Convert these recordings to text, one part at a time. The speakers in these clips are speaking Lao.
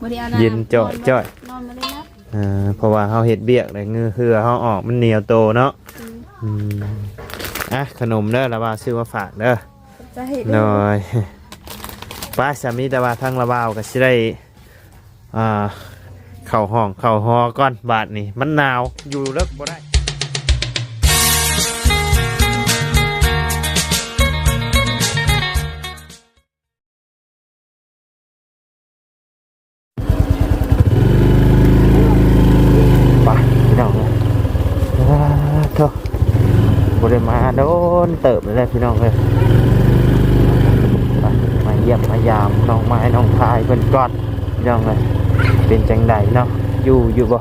ບໍ່ໄດ້ອາບນ້ຳ ເຢັນຈ່ອຍໆ ນອນບໍ່ໄດ້ນອນ. ເອີ ເພາະວ່າເຮົາເຮັດວຽກແລ້ວ ເຫື່ອເຮົາອອກ ມັນໜຽວໂຕເນາະ. ອືມ ອືມ ອ່ະ ຂະໜົມເດີ ລາວາຊື້ມາຝາກເດີ ຂອບໃຈເດີ. ໂດຍ ໄປ ສາມີ ແຕ່ວ່າທາງລາວາກໍຊິໄດ້ ອ່າ ເຂົ້າຫ້ອງເຂົ້າຫໍກ່ອນ ບາດນີ້ມັນໜາວ ຢູ່ເລິກບໍ່ໄດ້. ໄປພີ່ນ້ອງເອີຍ ອາ ໂທ້ ບໍ່ໄດ້ມາດົນເຕີບແລ້ວພີ່ນ້ອງເອີຍ. ໄປ ມາຢ້ຽມມາຢາມນ້ອງໄມ້ນ້ອງພາຍເພິ່ນກ່ອນພີ່ນ້ອງເອີຍ ເປັນຈັ່ງໃດເນາະ ຢູ່ຢູ່ບໍ່?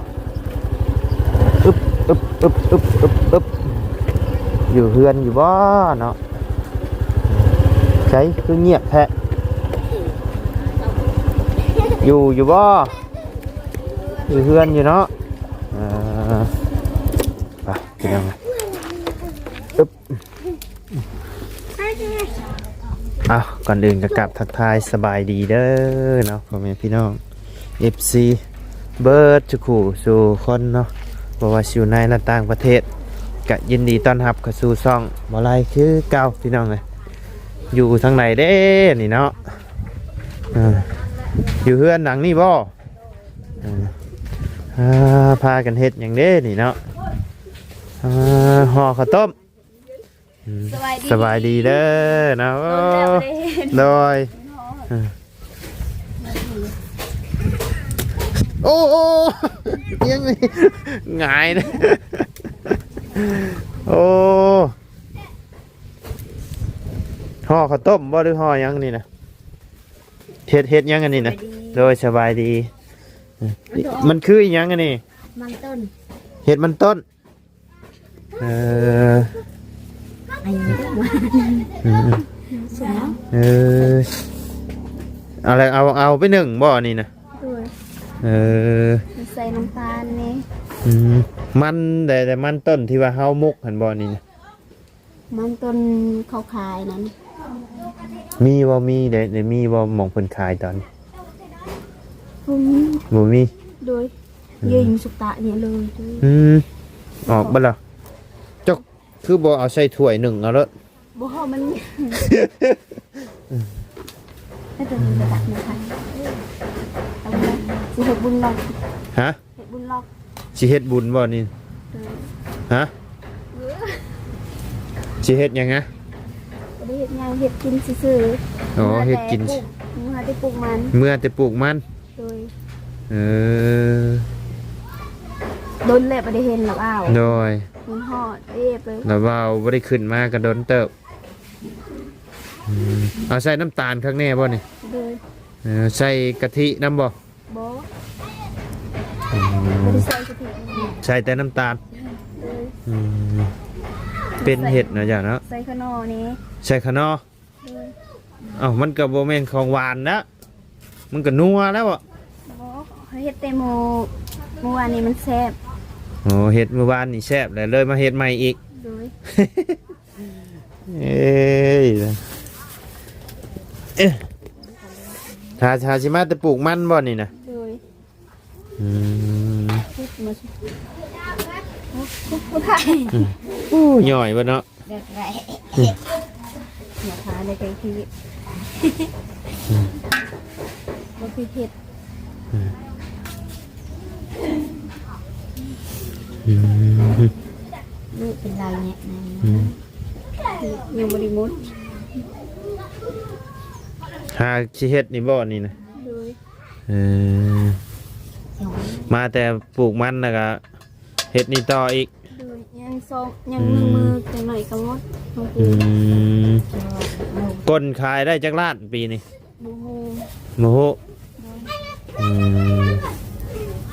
ອຶບ ອຶບ ອຶບ ອຶບ ອຶບ ອຶບ ຢູ່ເຮືອນຢູ່ບໍ່ເນາະ? ໃສຄືງຽບແທ້? ຢູ່ຢູ່ບໍ່? ຢູ່ເຮືອນຢູ່ເນາະ. ເອີ ໄປ ພີ່ນ້ອງ ອຶບ. ເອົາ ກ່ອນອື່ນກໍກາບທັກທາຍສະບາຍດີເດີເນາະ ພໍ່ແມ່ພີ່ນ້ອງ ເອັຟຊີ ເບິດທຸກຄູ່ສູ່ຄົນເນາະ ບໍ່ວ່າຊິຢູ່ໃນ ແລະ ຕ່າງປະເທດ ກະຍິນດີຕ້ອນຮັບເຂົ້າສູ່ຊ່ອງບໍ່ໄລຄືເກົ່າ ພີ່ນ້ອງເອີຍ. ຢູ່ທາງໃດເດ້ນີ້ເນາະ? ເອີ ຢູ່ເຮືອນຫຼັງນີ້ບໍ່? ເອີ ອ່າ ພາກັນເຮັດຫຍັງເດ້ນີ້ເນາະ? ອ່າ ຫໍ່ເຂົ້າຕົ້ມ. ອືມ ສະບາຍດີ ສະບາຍດີເດີເນາະ. ໂດນແລ້ວບໍ່ໄດ້ເຫັນ ໂດຍ ເອີ ໂອ້ ໂອ້ ຫຍັງນີ້ ຫງາຍນະ. ໂອ້ ຫໍ່ເຂົ້າຕົ້ມບໍ່ ຫຼືຫໍ່ຫຍັງນີ້ນະ? ເຮັດ ເຮັດຫຍັງອັນນີ້ນະ? ສະບາຍດີ ໂດຍ ສະບາຍດີ. ມັນຄືອີຫຍັງອັນນີ້? ມັນຕົ້ນ ເຮັດມັນຕົ້ນ. ເອີ ອືມ ເອີ ເອົາລະ ເອົາ ເອົາໄປໜຶ້ງບໍ່ອັນນີ້ນະ? ໂດຍ ເອີ ໃສ່ນ້ຳຕານແດ່. ອືມ ມັນແດ່ ແຕ່ມັນຕົ້ນທີ່ວ່າເຮົາໝົກຫັ້ນບໍ່ນີ້ນະ? ມັນຕົ້ນເຂົາຂາຍນັ້ນ ມີບໍ່? ມີເດ້ ໄດ້ມີບໍ່ ໝ່ອງເພິ່ນຂາຍຕອນນີ້? ບໍ່ມີ ບໍ່ມີ. ໂດຍ ອືມ ເຢີຢູ່ສຸກຕະນີ້ເລີຍ. ອືມ ອອກເບິດລະ. ເຈົ້າຄືບໍ່ເອົາໃສ່ຖ້ວຍໜຶ້ງເອົາໂລດ? ບໍ່ ມັນ ໃຫ້ຕົວນີ້ໄປຕັກມາໃສ່ ເອົາໄວ້ ຊິເຮັດບຸນລອກ. ຮະ? ເຮັດບຸນລອກ. ຊິເຮັດບຸນບໍ່ນີ້? ໂດຍ ຮະ? ເອີ ຊິເຮັດຫຍັງຫະ? ບໍ່ໄດ້ເຮັດຫຍັງ ເຮັດກິນຊື່ໆ. ອໍ ເຮັດກິນ ເມື່ອແຕ່ປູກມັນ ເມື່ອແຕ່ປູກມັນ. ໂດຍ ເອີ ດົນແລ້ວບໍ່ໄດ້ເຫັນລາວອ້າວ. ໂດຍ ມັນຮອດເອບເລີຍ ລາວອ້າວບໍ່ໄດ້ຂຶ້ນມາກໍດົນເຕີບ. ອືມ ເອົາໃສ່ນ້ຳຕານຄັກແນ່ບໍ່ນີ້? ໂດຍ ເອີ ໃສ່ກະທິນຳບໍ່? ບໍ່ ອືມ ບໍ່ໄດ້ໃສ່ກະທິ ໃສ່ແຕ່ນ້ຳຕານ. ໂດຍ ອືມ ເປັນເຫັດນະເຈົ້າເນາະ ໃສ່ຂະໜໍ່ນີ້ ໃສ່ຂະໜໍ່. ໂດຍ ເອົ້າ ມັນກໍບໍ່ແມ່ນຂອງຫວານນະ ມັນກໍນົວແລ້ວ. ບໍ່ ເຮົາເຮັດແຕ່ມື້ ມື້ວານນີ້ມັນແຊບ. ໂອ້ ເຮັດມື້ວານນີ້ແຊບ ແລ້ວເລີຍມາເຮັດໃໝ່ອີກ. ໂດຍ ເອີຍ ເອີ ຖ້າ ຖ້າຊິມາແຕ່ປູກມັນບໍ່ນີ້ນະ? ໂດຍ ອືມ ໂອ້ ຍ່ອຍເບິດເນາະ. ແບບໃດ ອືມ ຢ່າພາໃນໃຈທີ່ ອືມ ບໍ່ຄືເຮັດ ອືມ ອືມ ລູກເປັນລາວແຍະນະ ອືມ ຍັງບໍ່ໄດ້ໝົດ. ຫາຊິເຮັດນີ້ບໍ່ນີ້ນະ? ໂດຍ ເອີ ມາແຕ່ປູກມັນແລ້ວກະເຮັດນີ້ຕໍ່ອີກ. ໂດຍ ຍັງສອງ ຍັງ ອືມ ໜຶ່ງມື້ ຈັກໜ້ອຍກໍໝົດ. ອືມ ໂດຍ ກົ້ນຂາຍໄດ້ຈັກລ້ານປີນີ້? ບໍ່ຮູ້ ບໍ່ຮູ້. ໂດຍ ອື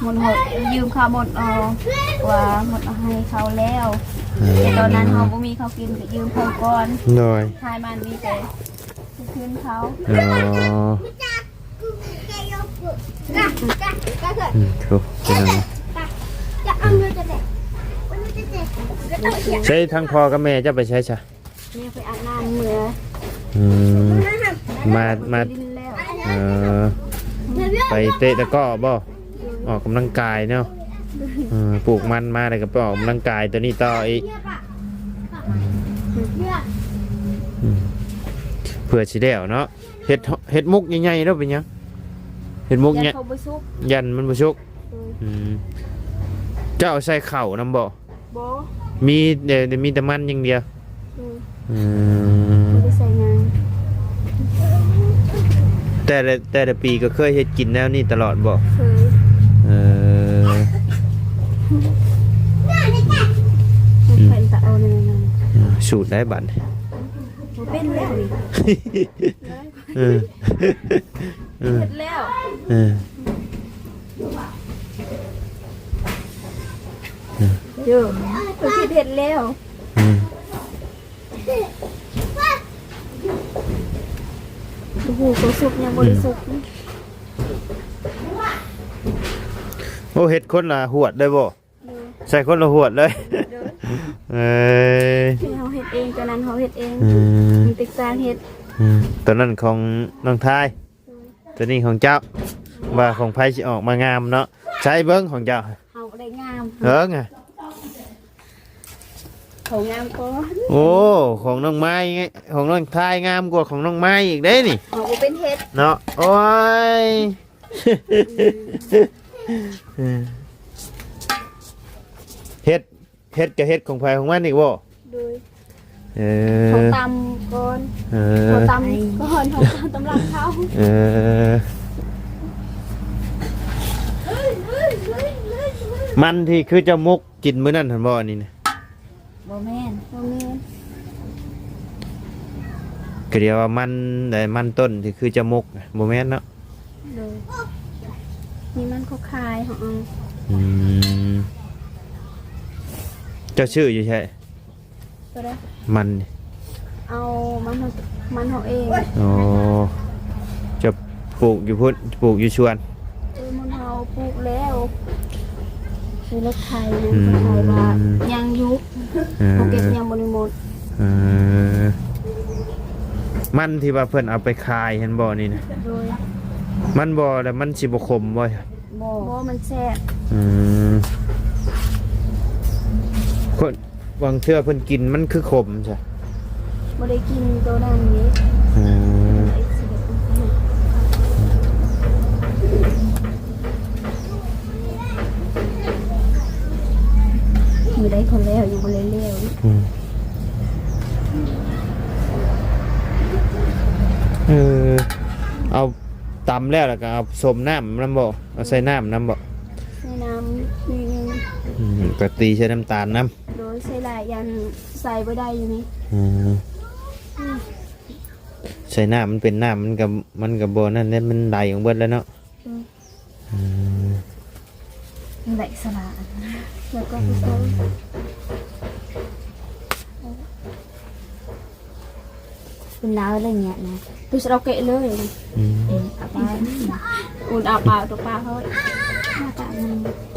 ມ ໝົດເຮົາຢືມເຂົາໝົດ ເອົາວ່າໝົດເອົາໃຫ້ເຂົາແລ້ວ. ອືມ ແຕ່ຕອນນັ້ນເຮົາບໍ່ມີເຂົ້າກິນ ກໍຢືມເຂົາກ່ອນ. ໂດຍ ຂາຍມັນມີແຕ່ ຄືນເຂົາ. ອໍ ອືມ ໂທ້ ໃຊ້ທາງພໍ່ກັບແມ່ເຈົ້າໄປໃສຊະ? ແມ່ໄປອາບນ້ຳເມືອ. ອືມ ມາ ມາ ເອີ ໄປເຕະຕະກ້ອບໍ່? ອອກກຳລັງກາຍເນາະ. ເອີ ປູກມັນມາແລ້ວກໍໄປອອກກຳລັງກາຍຕົວນີ້ຕໍ່ອີກ. ອືມ ເພື່ອຊິແລ້ວເນາະ. ເຮັດ ເຮັດໝົກໃຫຍ່ໆແລ້ວເປັນຫຍັງ? ເຮັດໝົກໃຫຍ່ ຢ້ານເຂົ້າບໍ່ສຸກ ຢ້ານມັນບໍ່ສຸກ. ເອີ ອືມ ເຈົ້າເອົາໃສ່ເຂົ້ານຳບໍ່? ບໍ່ ມີແຕ່ ມີແຕ່ມັນຢ່າງດຽວ. ເອີ ອືມ ບໍ່ໄດ້ໃສ່ຫຍັງ. ແຕ່ລະ ແຕ່ລະປີກໍເຄີຍເຮັດກິນແນວນີ້ຕະຫຼອດບໍ່? ເຄີຍ. ເອີ ອືມ ໃສ່ຕະເອົາແນວນັ້ນ ອືມ ສູດໄດ້ບັດນີ້. ບໍ່ເປັນແລ້ວນີ້. ເອີ ເອີ ເຮັດແລ້ວ ເອີ ເອີ ເອີ ເຮັດແລ້ວ ອືມ ໂອ້ໂຫ ຕົວສຸກຍັງບໍ່ໄດ້ສຸກ. ອືມ ໂອ້ ເຮັດຄົນລະຫວດໄດ້ບໍ່? ໂດຍ ໃສ່ຄົນລະຫວດເລີຍ. ໂດຍ ເອີ ເຮົາເຮັດເອງ ຕົວນັ້ນເຮົາເຮັດເອງ. ອືມ ມີແຕ່ຊ່າງເຮັດ. ອືມ ຕົວນັ້ນຂອງນ້ອງທາຍ. ໂດຍ ຕົວນີ້ຂອງເຈົ້າ. ວ່າຂອງໃຜຊິອອກມາງາມເນາະ. ໃສ່ເບິ່ງຂອງເຈົ້າ ເຮົາໄດ້ງາມ. ເອີ ງາມ. ເຂົາງາມກ່ອນ. ໂອ້ ຂອງນ້ອງໄມ້ ຂອງນ້ອງທາຍງາມກວ່າຂອງນ້ອງໄມ້ອີກເດ້ນີ້. ເຮົາບໍ່ເປັນເຮັດເນາະ. ໂອ້ຍ ເຮັດ ເຮັດກໍເຮັດຂອງໃຜຂອງມັນອີກບໍ່? ໂດຍ ເອີ ເຂົາຕຳກ່ອນ. ເອີ ເຂົາຕຳກ່ອນ ເຮົາຕຳຫຼັງເຂົາ. ເອີ ມັນທີ່ຄືເຈົ້າໝົກກິນມື້ນັ້ນຫັ້ນບໍ່? ອັນນີ້ນະ ບໍ່ແມ່ນ ບໍ່ແມ່ນ. ກໍດຽວວ່າມັນໃດ ມັນຕົ້ນທີ່ຄືຈະໝົກນະ ບໍ່ແມ່ນເນາະ? ໂດຍ ມີມັນເຂົາຂາຍ ເຮົາເອົາ. ອືມ ເຈົ້າຊື້ຢູ່ໃສ? ໂຕໃດ? ມັນນີ້ ເອົາມັນ ມັນເຮົາເອງ. ອໍ ເຈົ້າປູກຢູ່ພຸ້ນ ປູກຢູ່ສວນ? ເອີ ມັນເຮົາປູກແລ້ວ ໃສ່ລົດໄຖນະ. ອືມ ເຂົາໄຖວ່າຍັງຢູ່. ເອີ ເຂົາເກັບຍັງບໍ່ໄດ້ໝົດ. ເອີ ມັນທີ່ວ່າເພິ່ນເອົາໄປຂາຍຫັ້ນບໍ່ນີ້ນະ? ໂດຍ ມັນບໍ່ ແລ້ວມັນຊິບໍ່ຂົມບໍ່? ບໍ່ ບໍ່ ມັນແຊບ. ອືມ ຄົນ ບາງເທື່ອເພິ່ນກິນມັນຄືຂົມຊະ. ບໍ່ໄດ້ກິນໂຕນັ້ນເດ້. ເອີ ມື້ໃດເຂົາແລ້ວ ຍັງບໍ່ໄດ້ແລ້ວ. ອືມ ເອີ ເອົາຕຳແລ້ວ ແລ້ວກໍເອົາສົມນ້ຳນຳບໍ່? ເອົາໃສ່ນ້ຳນຳບໍ່? ໃສ່ນ້ຳໜ້ອຍໜຶ່ງ. ອືມ ກໍຕີໃສ່ນ້ຳຕານນຳ. ໂດຍ ໃສ່ຫຼາຍຢ້ານໃສ່ບໍ່ໄດ້ຢູ່ນີ້. ອືມ ໃສ່ນ້ຳມັນເປັນນ້ຳ ມັນກໍ ມັນກໍບໍ່ນັ້ນແຫຼະ ມັນໄຫຼອອກເບິດແລ້ວເນາະ. ອືມ ອືມ ໄຫຼສະຫຼາດ ແລ້ວກໍ ອືມ ເປັນລາວເລີຍເນຍນະ ຕຸສລາວເກະເລີຍ. ອືມ ອືມ ອາປາກ ອຸນອາປາກຕົວປາກເຮົາ.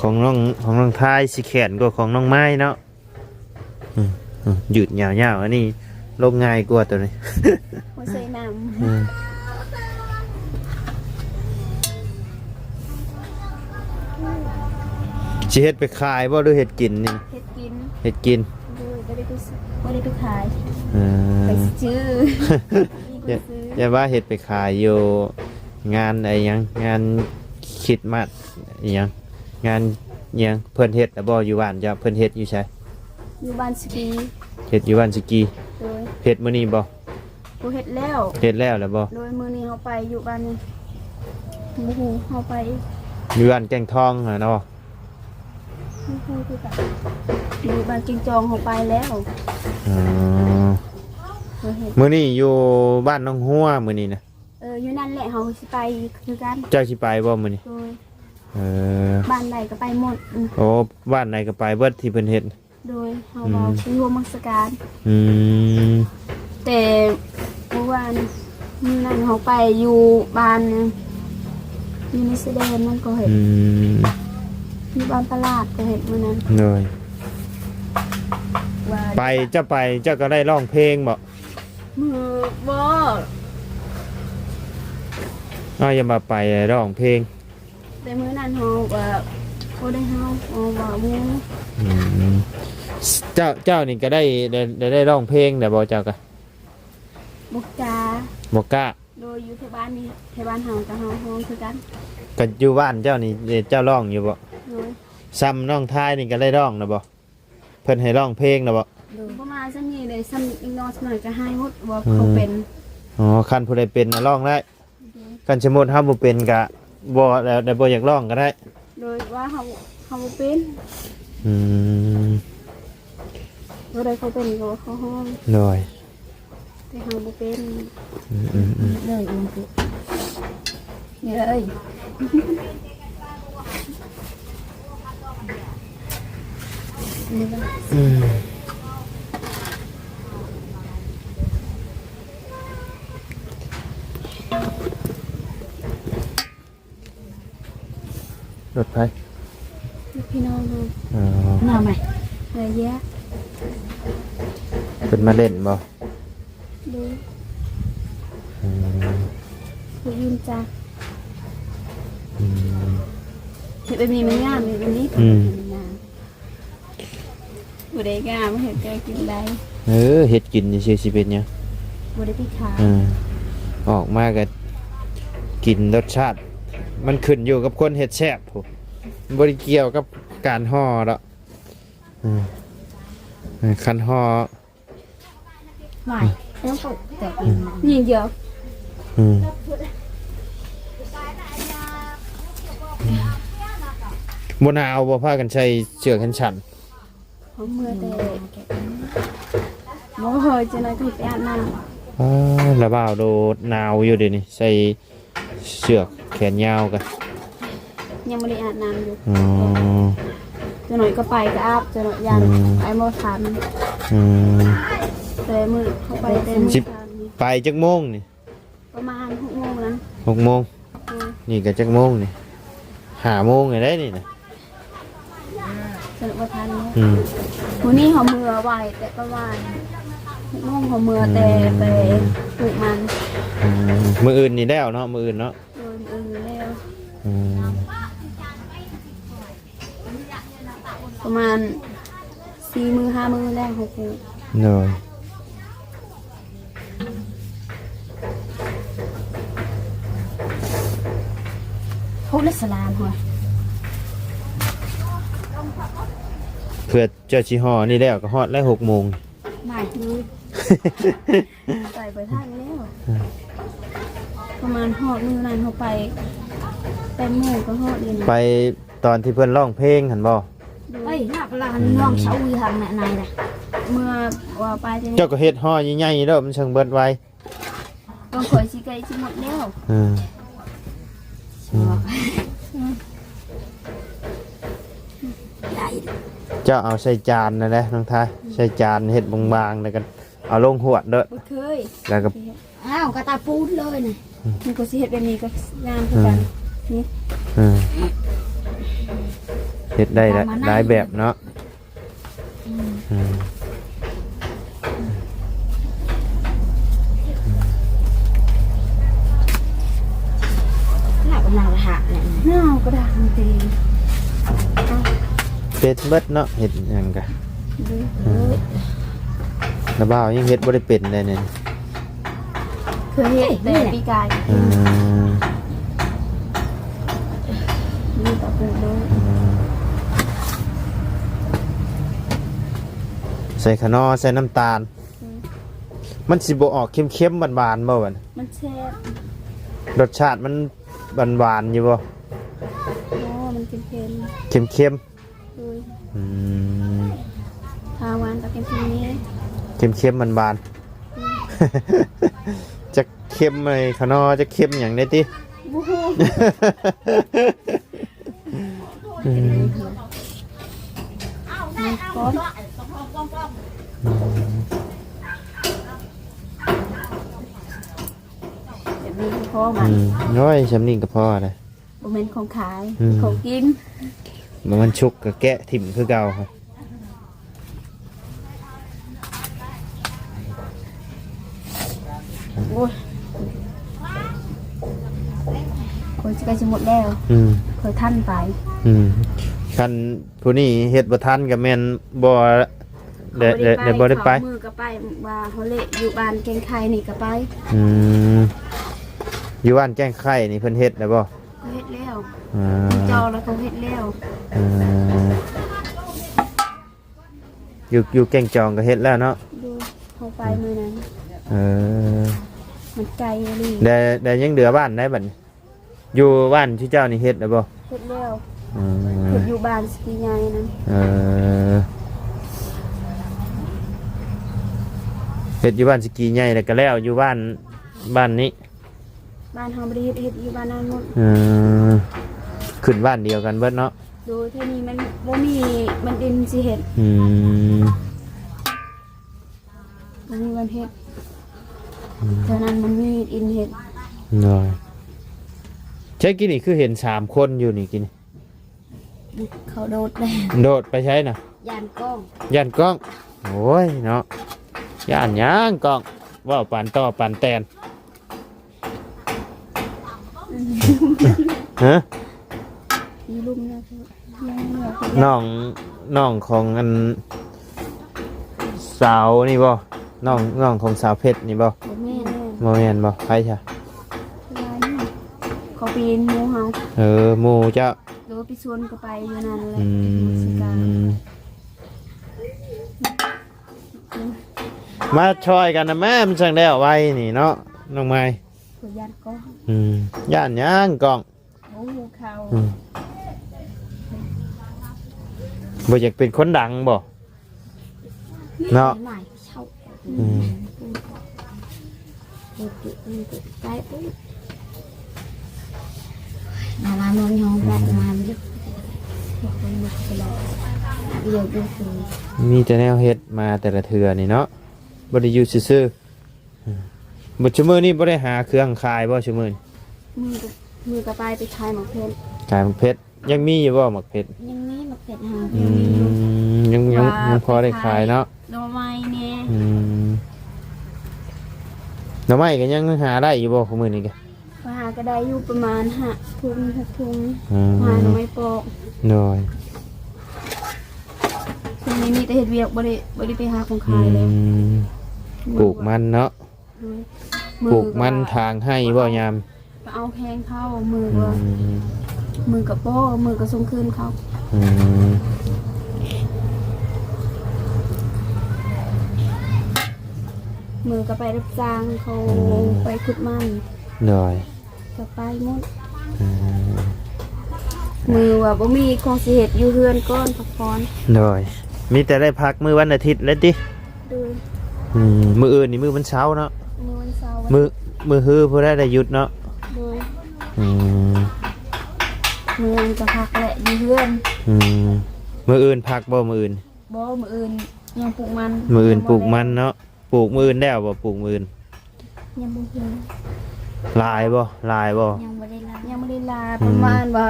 ຂອງນ້ອງ ຂອງນ້ອງທາຍຊິແຂນກວ່າຂອງນ້ອງໄມ້ເນາະ. ອືມ ອືມ ຍືດຍາວໆ ອັນນີ້ລົງງ່າຍກວ່າຕົວນີ້. ບໍ່ໃສ່ນ້ຳ. ອືມ ຊິເຮັດໄປຂາຍບໍ່ ຫຼືເຮັດກິນນີ້? ເຮັດກິນ. ເຮັດກິນ. ໂດຍ ບໍ່ໄດ້ໄປຊື້ ບໍ່ໄດ້ໄປຂາຍ. ເອີ ໄປຊື້ ມີຄົນຊື້. ຢ່າ ຢ່າວ່າເຮັດໄປຂາຍຢູ່ງານໄອ້ຫຍັງ ງານຄຣິດມາດ ອີຫຍັງ ງານອີຫຍັງ ເພິ່ນເຮັດແລ້ວບໍ່? ຢູ່ບ້ານເຈົ້າ ເພິ່ນເຮັດຢູ່ໃສ? ຢູ່ບ້ານສະກີ. ເຮັດຢູ່ບ້ານສະກີ. ໂດຍ. ເຮັດມື້ນີ້ບໍ່? ບໍ່ເຮັດແລ້ວ. ເຮັດແລ້ວແລ້ວບໍ່? ໂດຍ. ມື້ນີ້ເຮົາໄປຢູ່ບ້ານນີ້ ບໍ່ຮູ້ເຮົາໄປ ຢູ່ບ້ານແກ້ງທອງຫັ້ນເນາະ. ບໍ່ຮູ້ຄືກັນ. ຢູ່ບ້ານແກ້ງທອງເຮົາໄປແລ້ວ. ອໍ ບໍ່ເຮັດ. ມື້ນີ້ຢູ່ບ້ານໜອງຫົວ ມື້ນີ້ນະ. ເອີ ຢູ່ນັ້ນແຫຼະ ເຮົາຊິໄປຄືກັນ. ເຈົ້າຊິໄປບໍ່ມື້ນີ້? ໂດຍ. ເອີ ບ້ານໃດກໍໄປໝົດ. ອືມ ໂອ້ ບ້ານໃດກໍໄປເບິດທີ່ເພິ່ນເຮັດ. ໂດຍ. ເຮົາ ອືມ ເວົ້າຢູ່ຮ່ວມວຽກຊະການ. ອືມ ແຕ່ມື້ວານ ມື້ນັ້ນເຮົາໄປຢູ່ບ້ານ ຢູ່ໃນຊາຍແດນນັ້ນກໍເຮັດ. ອືມ ຢູ່ບ້ານຕະຫຼາດກໍເຮັດມື້ນັ້ນ. ໂດຍ. ວ່າ ໄປ ເຈົ້າໄປ ເຈົ້າກໍໄດ້ຮ້ອງເພງບໍ່? ມື້ ບໍ່. ອ້າວ ຢ່າມາໄປຮ້ອງເພງ. ແຕ່ມື້ນັ້ນເຮົາວ່າບໍ່ໄດ້ເຮົາ ເຮົາວ່າໝູ່. ອືມ ເຈົ້າ ເຈົ້ານີ້ກໍໄດ້ ໄດ້ ໄດ້ ໄດ້ຮ້ອງເພງແລ້ວບໍ່ ເຈົ້າກະ? ບໍ່ກ້າ ບໍ່ກ້າ. ໂດຍ ຢູ່ແຖວບ້ານນີ້ ແຖວບ້ານເຮົາກໍເຮົາຮ້ອງຄືກັນ. ກໍຢູ່ບ້ານເຈົ້ານີ້ ເຈົ້າຮ້ອງຢູ່ບໍ່? ໂດຍ. ຊ່ຳນ້ອງທາຍນີ້ກໍໄດ້ຮ້ອງແລ້ວບໍ່? ເພິ່ນໃຫ້ຮ້ອງເພງນະບໍ? ໂດຍ ປະມານຊ່ຳນີ້ເດ້ ຊ່ຳອີກໜ້ອຍ ຊ່ຳໜ້ອຍກະຫາຍໝົດ ວ່າ ອືມ ເຂົາເປັນ. ອໍ ຄັນຜູ້ໃດເປັນນະຮ້ອງໄດ້. ໂດຍ ຄັນສົມມຸດເຮົາບໍ່ເປັນກະບໍ່ ແລ້ວ ແລ້ວບໍ່ຢາກຮ້ອງກະໄດ້. ໂດຍ ວ່າເຮົາ ເຮົາບໍ່ເປັນ. ອືມ ບໍ່ໄດ້ ເຂົາເປັນກໍເຂົາຮ້ອງ. ໂດຍ ແຕ່ເຮົາບໍ່ເປັນ. ອືມໆໆ ເລີຍ ເອີ ນີ້ເລີຍ ນີ້ລະ. ອືມ ລົດໃຜ? ລົດພີ່ນ້ອງເຮົາ. ອໍ ມາໃໝ່ ມາແຍກ. ເພິ່ນມາຫຼິ້ນບໍ່? ໂດຍ. ອືມ ໄປຢືມຈັກ. ອືມ ເຮັດແບບນີ້ມັນງາມ ເຮັດແບບນີ້. ອືມ ມັນງາມ. ບໍ່ໄດ້ງາມ ເຮັດກໍກິນໄດ້. ເອີ ເຮັດກິນຊື່ໆ ຊິເປັນຫຍັງ? ບໍ່ໄດ້ໄປຂາຍ. ເອີ ອອກມາກໍກິນລົດຊາດ ມັນຂຶ້ນຢູ່ກັບຄົນເຮັດແຊບພຸ້ນ ບໍ່ໄດ້ກ່ຽວກັບການຫໍ່ດອກ. ເອີ ຄັນຫໍ່ ຫວາຍ ແລ້ວກໍແຕກເອງ ຍິງດຽວ. ອືມ ບໍ່ໜາວບໍ່ ພາກັນໃສ່ເສື້ອແຂນສັ້ນ? ເຮົາເມື່ອແຕ່ ບໍ່ເຄີຍ ຈັ່ງໃດກໍໄປອາບນ້ຳ. ອ້າ ລະບ່າວໂດດໜາວຢູ່ເດນີ້ ໃສ່ເສື້ອແຂນຍາວກະ ຍັງບໍ່ໄດ້ອາບນ້ຳຢູ່. ອໍ ຈັ່ງໜ້ອຍກໍໄປກໍອາບ ຈັ່ງໜ້ອຍຢ້ານ ອືມ ໄປບໍ່ທັນ. ອືມ ແຕ່ມື້ເຮົາໄປແຕ່ມື້ ຊິ ເຊົ້ານີ້ ໄປຈັກໂມງນີ້? ປະມານຫົກໂມງນະ. ຫົກໂມງ. ໂດຍ. ນີ້ກໍຈັກໂມງນີ້? ຫ້າໂມງແລ້ວເດ້ນີ້ນະ. ສະຫຼຸບບໍ່ທັນເນາະ. ອືມ ມື້ນີ້ເຮົາເມືອໄວ ແຕ່ປະມານຫົກໂມງເຮົາເມືອແຕ່ ອືມ ໄປປູກມັນ. ອືມ ມື້ອື່ນນີ້ແລ້ວເນາະ ມື້ອື່ນເນາະ. ໂດຍ ມື້ອື່ນນີ້ແລ້ວ. ອືມ ປະມານສີ່ມື້ຫ້າມື້ແລ້ວເຮົາປູກ. ໂດຍ. ໂພດລະສະລາມ ເພື່ອເຈົ້າຊິຫໍ່ນີ້ແລ້ວກໍຮອດແລ້ວ ຫົກໂມງ. ໄປ ໄປບໍ່ທັນແລ້ວ. ປະມານຮອດມື້ນັ້ນເຮົາໄປແປດໂມງກໍຮອດຢູ່ນະ. ໄປຕອນທີ່ເພິ່ນຮ້ອງເພງຫັ້ນບໍ່? ໂດຍ. ເອີຍ ໜ້າປະລານ ອືມ ນ້ອງຊາອຸຍທາງໃນນະ ເມື່ອວ່າໄປ ເຈົ້າກໍເຮັດຫໍ່ໃຫຍ່ໆເດີ ມັນຈັ່ງເບິດໄວ. ຂອງຂ້ອຍຊິໃກ້ຊິໝົດແລ້ວ. ເອີ ເຈົ້າເອົາໃສ່ຈານນັ້ນແຫຼະນ້ອງທາຍ ໃສ່ຈານເຮັດບາງໆ ແລ້ວກໍເອົາລົງຫວດເດີ. ບໍ່ເຄີຍ ແລ້ວກໍ ອ້າວ ກະຕາປູນເລີຍນະ. ອືມ ມັນກໍຊິເຮັດແບບນີ້ກໍງາມຄືກັນ. ອືມ ນີ້ ເອີ ເຮັດໄດ້ຫຼາຍແບບເນາະ. ອືມ ອືມ ເຮົາກຳລັງທະແຫຼງ ເຮົາກະດັງຕີ ເປັນເບິດເນາະ ເຮັດຫຍັງກະ. ອືມ ລະບ່າວຍັງເຮັດບໍ່ໄດ້ເປັນເດ້ນີ້. ເຄີຍເຮັດແຕ່ປີກາຍ. ອືມ ມີແຕ່ປູໂດຍ. ອືມ ໃສ່ຂະໜໍ່ ໃສ່ນ້ຳຕານ. ອືມ ມັນຊິບໍ່ອອກເຄັມໆ ຫວານໆ ບໍ່ບັດ? ມັນແຊບ ລົດຊາດມັນຫວານໆ ຢູ່ບໍ່? ບໍ່ ມັນເຄັມໆ ເຄັມໆ. ໂດຍ. ອືມ ຖ້າຫວານກໍເຄັມໆ ນີ້ ເຄັມໆ ຫວານໆ. ອືມ ຈັກເຄັມໄອ້ຂະໜໍ່ ຈັກເຄັມຫຍັງແດ່ຕິ? ບໍ່ຮູ້ ອືມ ມັນກ້ອນ ອືມ ແບບນີ້ກໍພໍມັນ. ອືມ ໂອ້ຍ ຊ່ຳນີ້ກໍພໍແລ້ວ. ບໍ່ແມ່ນຂອງຂາຍ ອືມ ຂອງກິນ. ບໍ່ແມ່ນສຸກກໍແກະຖິ້ມຄືເກົ່າ. ໂອ້ຍ ໂອ້ຍ ຊິໃກ້ຊິໝົດແລ້ວ. ອືມ ຂ້ອຍທັນໄປ. ອືມ ຄັນຜູ້ນີ້ເຮັດບໍ່ທັນກໍແມ່ນບໍ່ ໄດ້ ເຂົາບໍ່ໄດ້ໄປ ໄດ້ ໄດ້ບໍ່ໄດ້ໄປ. ເຂົາມື້ກໍໄປ ວ່າເຮົາເລະຢູ່ບ້ານແກ້ງໄຂ່ນີ້ກໍໄປ. ອືມ ຢູ່ບ້ານແກ້ງໄຂ່ນີ້ເພິ່ນເຮັດແລ້ວບໍ່? ເຂົາເຮັດແລ້ວ. ອ່າ ເຈົ້າ ແລ້ວເຂົາເຮັດແລ້ວ. ເອີ ຢູ່ ຢູ່ແກ້ງຈອງກໍເຮັດແລ້ວເນາະ. ຢູ່ ເຮົາໄປມື້ນັ້ນ. ເອີ ມັນໄກອີ່ຫຼີ. ແຕ່ ແຕ່ຍັງເຫຼືອບ້ານໃດບັດນີ້? ຢູ່ບ້ານທີ່ເຈົ້ານີ້ເຮັດແລ້ວບໍ່? ເຮັດແລ້ວ. ເອີ ເຮັດຢູ່ບ້ານສະກີໃຫຍ່ນັ້ນ. ເອີ ເຮັດຢູ່ບ້ານສະກີໃຫຍ່ ແລ້ວກໍແລ້ວຢູ່ບ້ານ ບ້ານນີ້. ບ້ານເຮົາບໍ່ໄດ້ເຮັດ ເຮັດຢູ່ບ້ານນັ້ນໝົດ. ເອີ ຂຶ້ນບ້ານດຽວກັນເບິດເນາະ. ໂດຍ ເທື່ອນີ້ມັນບໍ່ມີ ມັນດິນຊິເຮັດ. ອືມ ບໍ່ມີວັນເຮັດ. ອືມ ເທື່ອນັ້ນມັນມີດິນເຮັດ. ໂດຍ ໃຊ່ກີ້ນີ້ຄືເຫັນສາມຄົນຢູ່ນີ້ກີ້ນີ້. ເຂົາໂດດໄປ. ໂດດໄປໃສນະ? ຢ້ານກ້ອງ. ຢ້ານກ້ອງ. ໂອ້ຍເນາະ ຢ້ານຫຍັງກ້ອງ ເວົ້າປານຕໍ່ປານແຕນ. ຮະ? ມີລຸ່ມນະ. ນ້ອງ ນ້ອງຂອງອັນສາວນີ້ບໍ່? ນ້ອງ ນ້ອງຂອງສາວເພັດນີ້ບໍ່? ບໍ່ແມ່ນ. ບໍ່ແມ່ນບໍ່? ໃຜຊະ? ເຂົາເປັນໝູ່ເຮົາ. ເອີ ໝູ່ເຈົ້າ. ໂດຍ ໄປສວນກໍໄປຢູ່ນັ້ນແຫຼະ. ອືມ ມາຊ່ອຍກັນນະແມ່ ມັນຈັ່ງແລ້ວໄວນີ້ເນາະ ນ້ອງໄມ້. ຂ້ອຍຢ້ານກ້ອງ. ອືມ ຢ້ານຫຍັງກ້ອງ? ໂອ້ ເຂົາ ອືມ ບໍ່ຢາກເປັນຄົນດັງບໍ່? ເນາະ ອືມ ໄປ ມີແຕ່ແນວເຮັດມາແຕ່ລະເທື່ອນີ້ເນາະ ບໍ່ໄດ້ຢູ່ຊື່ໆ. ບັດຊຸມື້ນີ້ບໍ່ໄດ້ຫາເຄື່ອງຂາຍບໍ່ຊຸມື້ນີ້? ມື້ກໍ ມື້ກໍໄປ ໄປຂາຍໝາກເຜັດ. ຂາຍໝາກເຜັດ. ຍັງມີຢູ່ບໍ່ໝາກເຜັດ? ຍັງມີໝາກເຜັດຫາ. ອືມ ຍັງ ຍັງ ຍັງພໍໄດ້ຂາຍເນາະ. ໜໍ່ໄມ້ແດ່. ອືມ ໜໍ່ໄມ້ກໍຍັງຫາໄດ້ຢູ່ບໍ່ ມື້ນີ້ກະ? ຫາກໍໄດ້ຢູ່ປະມານຫ້າຖົງ ຫົກຖົງ. ອືມ ຫາໜໍ່ໄມ້ປອກ. ໂດຍ ຊ່ວງນີ້ມີແຕ່ເຮັດວຽກ ບໍ່ໄດ້ ບໍ່ໄດ້ໄປຫາຂອງຂາຍເລີຍ. ອືມ ປູກມັນເນາະ. ໂດຍ ປູກມັນຖາງໄຮ່ບໍ່ຍາມ? ໄປເອົາແຮງເຂົາ ມື້ກໍ ອືມ ມື້ກໍບໍ່ ມື້ກໍສົ່ງຄືນເຂົາ. ອືມ ມື້ກໍໄປຮັບຈ້າງເຂົາ. ອືມ ໄປຂຸດມັນ. ໂດຍ ກໍໄປໝົດ. ອືມ ມື້ວ່າບໍ່ມີຂອງຊິເຮັດ ຢູ່ເຮືອນກ່ອນ ພັກຜ່ອນ. ໂດຍ ມີແຕ່ໄດ້ພັກມື້ວັນອາທິດແຫຼະຕິ? ໂດຍ ອືມ ມື້ອື່ນນີ້ມື້ວັນເສົາເນາະ. ມື້ວັນເສົາ. ມື້ ມື້ຮືຜູ້ໃດໄດ້ຢຸດເນາະ. ໂດຍ ອືມ ມື້ອື່ນກໍພັກແຫຼະ ຢູ່ເຮືອນ. ອືມ ມື້ອື່ນພັກບໍ່ ມື້ອື່ນ? ບໍ່ ມື້ອື່ນຍັງປູກມັນ. ມື້ອື່ນປູກມັນເນາະ. ປູກມື້ອື່ນແລ້ວບໍ່? ປູກມື້ອື່ນ. ຍັງບໍ່ຮູ້. ຫຼາຍບໍ່? ຫຼາຍບໍ່? ຍັງບໍ່ໄດ້ຫຼາຍ. ຍັງບໍ່ໄດ້ຫຼາຍ. ອືມ ປະມານວ່າ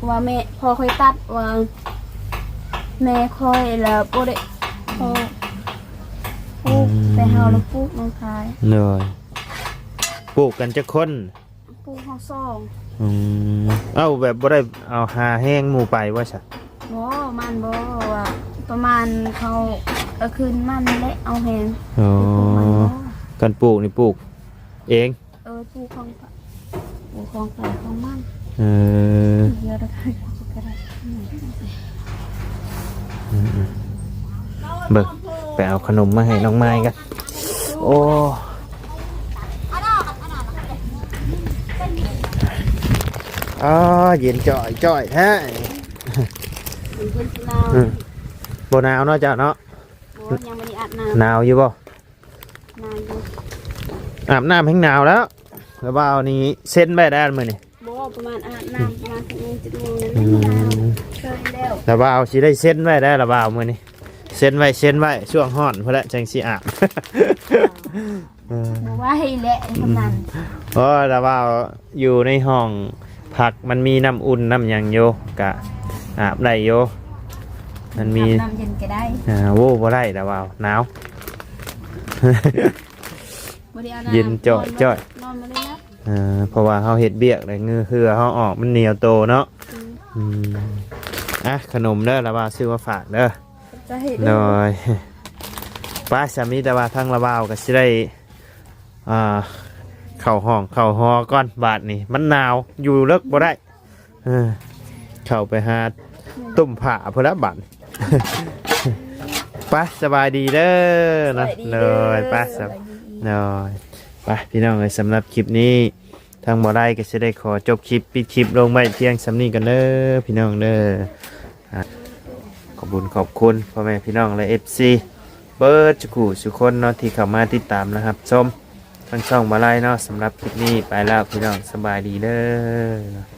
ວ່າແມ່ ພໍ່ຂ້ອຍຕັດ ວ່າແມ່ຂ້ອຍລະບໍ່ໄດ້ ພໍ່ປູກ. ອືມ ແຕ່ເຮົາລະປູກ ນ້ອງຊາຍ. ໂດຍ ປູກກັນຈັກຄົນ? ປູກເຮົາສອງ. ອືມ ເອົ້າ ແບບບໍ່ໄດ້ເອົາຫາແຮງໝູ່ໄປບໍ່ຊະ? ບໍ່ ມັນບໍ່ ວ່າປະມານເຂົາກະຄືນມັນແຫຼະ ເອົາແຮງ. ອໍ ໄປປູກມັນບໍ່. ຄັນປູກນີ້ປູກເອງ? ເອີ ປູກຂອງ ຂອງໃຜຂອງມັນ. ເອີ ດຽວກໍໄດ້ ອືມໆ ເບິ່ງ ໄປເອົາຂະໜົມມາໃຫ້ນ້ອງມາຍກັນ. ໂອ້ ອາ ເຢັນຈ້ອຍໆແທ້. ອືມ ບໍ່ໜາວເນາະເຈົ້າເນາະ? ບໍ່ ຍັງບໍ່ໄດ້ອາບນ້ຳ. ໜາວຢູ່ບໍ່? ໜາວຢູ່. ອາບນ້ຳແຮງໜາວແລ້ວ. ລະບ່າວນີ້ເຊັນໄວ້ໄດ້ມື້ນີ້. ບໍ່ ປະມານອາບນ້ຳປະມານຫົກໂມງ ເຈັດໂມງນັ້ນ. ອືມ ເຄີຍແລ້ວ. ລະບ່າວຊິໄດ້ເຊັນໄວ້ໄດ້ ລະບ່າວມື້ນີ້ ເຊັນໄວ້ ເຊັນໄວ້ ຊ່ວງຮ້ອນພຸ້ນແຫຼະຈັ່ງຊິອາບ. ເອີ ບໍ່ໄຫວແຫຼະ ອືມ ນັ້ນ. ໂອ້ ລະບ່າວຢູ່ໃນຫ້ອງພັກ ມັນມີນ້ຳອຸ່ນນ້ຳຫຍັງຢູ່ ກະອາບໄດ້ຢູ່. ມັນມີ ອາບນ້ຳເຢັນກໍໄດ້. ອາ ໂອ້ ບໍ່ໄດ້ ລະບ່າວ ໜາວ. ບໍ່ໄດ້ອາບນ້ຳ ເຢັນຈ້ອຍໆ ນອນ ນອນບໍ່ໄດ້ນອນ. ເອີ ເພາະວ່າເຮົາເຮັດວຽກແລ້ວເຫື່ອເຮົາອອກ ມັນໜຽວໂຕເນາະ. ອືມ ອືມ ອ່ະ ຂະໜົມເດີ ລາວາຊື້ມາຝາກເດີ. ຂອບໃຈເດີ. ໂດຍ ໄປ ສາມີ ແຕ່ວ່າທາງລາວາວກໍຊິໄດ້ ອ່າ ເຂົ້າຫ້ອງເຂົ້າຫໍກ່ອນ ບາດນີ້ມັນໜາວ ຢູ່ເລິກບໍ່ໄດ້. ເອີ ເຂົ້າໄປຫາຕຸ້ມຜ້າພຸ້ນລະບາດ. ໄປ ສະບາຍດີເດີເນາະ. ສະບາຍດີເດີ. ໂດຍ ໄປ ສະ ສະບາຍດີ. ໂດຍ ໄປ ພີ່ນ້ອງເອີຍ ສຳລັບຄລິບນີ້ ທາງບໍ່ໄດ້ກໍຊິໄດ້ຂໍຈົບຄລິບ ປິດຄລິບລົງໄວ້ພຽງສ່ຳນີ້ກ່ອນເດີ ພີ່ນ້ອງເດີ. ອ່າ ຂອບບຸນຂອບຄຸນພໍ່ແມ່ພີ່ນ້ອງ ແລະ ເອັຟຊີ ເບິດສູ່ຜູ້ສູ່ຄົນເນາະ ທີ່ເຂົ້າມາຕິດຕາມ ແລະ ຮັບຊົມທາງຊ່ອງບໍ່ໄດ້ເນາະ. ສຳລັບຄລິບນີ້ໄປແລ້ວ ພີ່ນ້ອງ ສະບາຍດີເດີ.